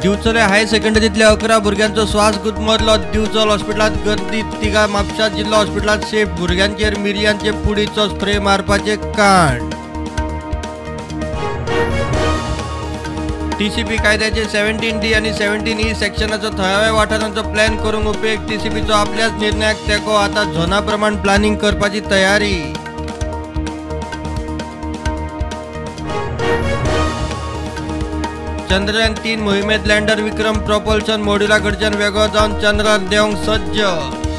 दिवचले higher सेकंडरीतल्या 11 भुरग्यांचो श्वास गुदमरलो. दिवचल हॉस्पिटलांत गर्दी, तिगा म्हापशा जिल्लो हॉस्पिटलांत शिफ्ट. भुरग्यांचेर मिरयांचे पुडीचो स्प्रे मारपाचे कांड. टीसीपी कायद्याचे 17D आनी 17E सेक्शनाचो थळाव्या वाठारांचो प्लॅन करूंक उपेग. टीसीपीचो आपल्याच निर्णयाक तेंको. आतां झोना प्रमाण प्लॅनिंग करपाची तयारी. चंद्रयान 3 मोहिमेत लँडर विक्रम प्रॉपल्शन मॉड्युला कडच्यान वेगळो जावन चंद्रार देंवंक सज्ज.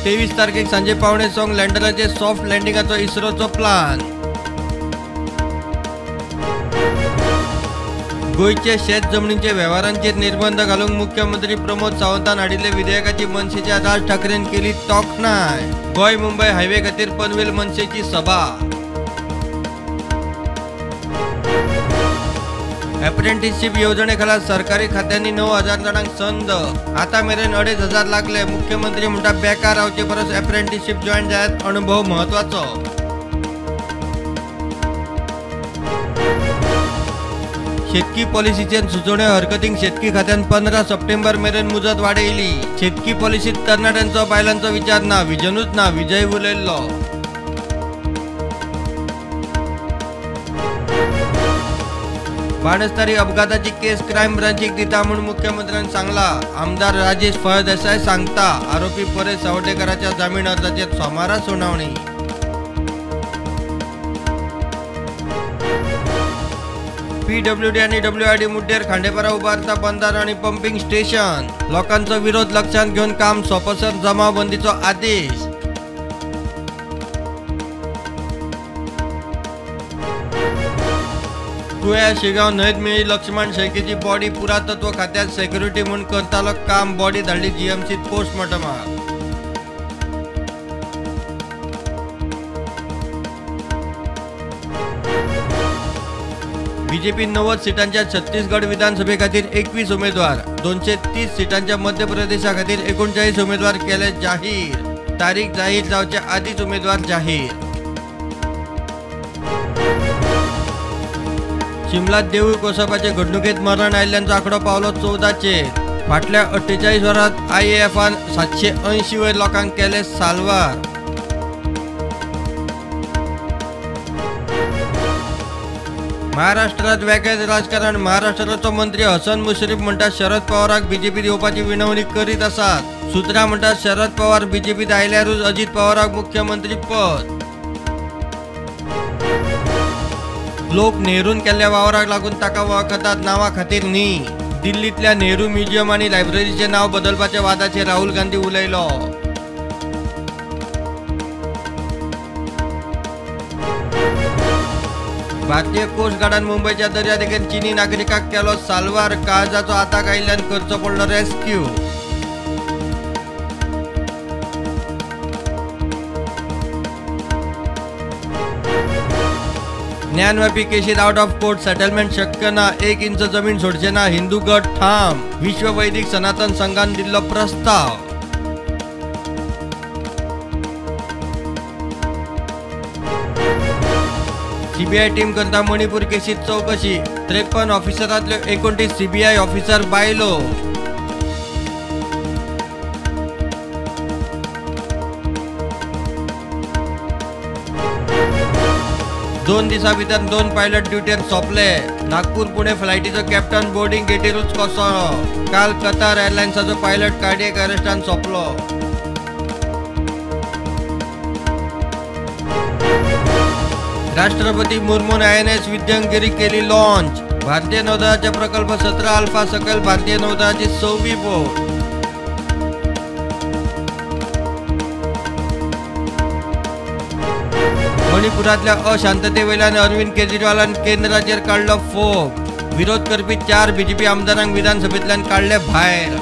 23 तारखेक सांजे 5:45 लँडराचे सॉफ्ट लँडिंगाचो इस्रोचो प्लान. गोंयचे शेत जमनीचे वेव्हारांचेर निर्बंध घालूंक मुख्यमंत्री प्रमोद सावंतान हाडिल्ले विधेयकाची मनसेच्या राज ठाकरेन केली तोखणाय. गोंय मुंबय हायवे खातीर पनवेल मनसेची सभा. अप्रेंटिसशीप येवजणे खाला सरकारी खात्यांनी 9,000 जाणांक संद. आतां मेरेन 2,500 लागले. मुख्यमंत्री म्हणटा बेकार रावचे परस अप्रेंटिसशीप जॉयन जायात, अणभव म्हत्वाचो. शेतकी पॉलिसीचेर सुचोवण्यो हरकतींक शेतकी खात्यान 15 सप्टेंबर मेरेन मुजत वाडयली. शेतकी पॉलिसीत तरणाट्यांचो बायलांचो विचार ना, विजनूच ना, विजय उलयल्लो. बाणस्तारी अपघाताची केस क्रायम ब्रांचीक दिता म्हूण मुख्यमंत्र्यान सांगला. आमदार राजेश फळदेसाय सांगता आरोपी परेश सावर्डेकराच्या जामीन अर्जाचेर सोमारा सुनावणी. पीडब्ल्यूडी आनी डब्ल्यूआरडी मुड्डेर खांडेपारा उबारता बंदारो आनी पंपिंग स्टेशन. लोकांचो विरोध लक्षांत घेवन काम सोंपसर जमावबंदीचो आदेश. कुळ्या शिगांव न्हंयत मेळ्ळी लक्ष्मण शेळकेची बॉडी. पुरातत्व खात्यात सेक्युरिटी म्हूण करतालो काम. बॉडी धाडली जीएमसीत पोस्टमॉर्टमाक. बीजेपी 90 सीटांच्या छत्तीसगड विधानसभे खातीर 21 उमेदवार, 230 सीटांच्या मध्य प्रदेशा खातीर 39 उमेदवार केले जाहीर. तारीख जाहीर जावचे आदीच उमेदवार जाहीर. शिमलात देवूळ कोसळपाचे घडणुकेत मरण आयिल्ल्यांचो आंकडो पावलो 14चेर. फाटल्या 48 वरांत आयएएफान 780 वयर लोकांक केले साल्वार. महाराष्ट्रात वेगळेच राजकारण. महाराष्ट्राचो मंत्री हसन मुश्रीफ म्हणटा शरद पवाराक बीजेपीत येवपाची विनवणी करीत आसात. सुत्रां म्हणटात शरद पवार बीजेपीत आयल्यारूच अजीत पवाराक मुख्यमंत्री पद. लोक नेरून केल्ल्या वावराक लागून ताका वळखतात, नांवा खातीर न्ही. दिल्लींतल्या नेहरू म्युझियम आनी लायब्ररीचें नांव बदलपाच्या वादाचेर राहुल गांधी उलयलो. भारतीय कोस्ट गार्डान मुंबयच्या दर्यादेगेर चीनी नागरिकाक केलो साल्वार. काळजाचो आताक आयिल्ल्यान करचो पडलो रेस्क्यू. ज्ञानव्यापी केशीत आउट ऑफ कोर्ट सेटलमेंट शक्य ना. 1 इंच जमीन सोडचे ना, हिंदू गट ठाम. विश्व वैदिक सनातन संघान दिल्लो प्रस्ताव. सीबीआय टीम करता मणिपूर केशीत चौकशी. 53 ऑफिसरांतल्यो 29 सीबीआय ऑफिसर बायलो. दोन दिसां भितर 2 पायलट ड्युटेर सोंपले. नागपूर पुणे फ्लायटीचो कॅप्टन बोर्डिंग गेटीरूच कोसळ्ळो. काल कतार एअरलायन्साचो पायलट कार्डियक अरेस्टान सोंपलो. राष्ट्रपती मुर्मून INS Vindhyagiri केली लॉन्च. भारतीय नौदळाच्या प्रकल्प 17 अल्फा सकयल भारतीय नौदळाची 6वी बोट. मणिपुरातल्या अशांततेवेल्यान अरविंद केजरीवालान केंद्राचेर काडलो फोग. विरोध करपी 4 बीजेपी आमदारांक विधानसभेंतल्यान काडले भायर.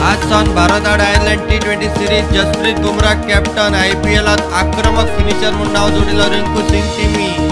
आज सावन भारत आड Ireland T20 series. Jasprit Bumrah captain. आयपीएलात आक्रमक फिनिशर म्हणून नाव जोडिल्लो रिंकू सिंग टिमी.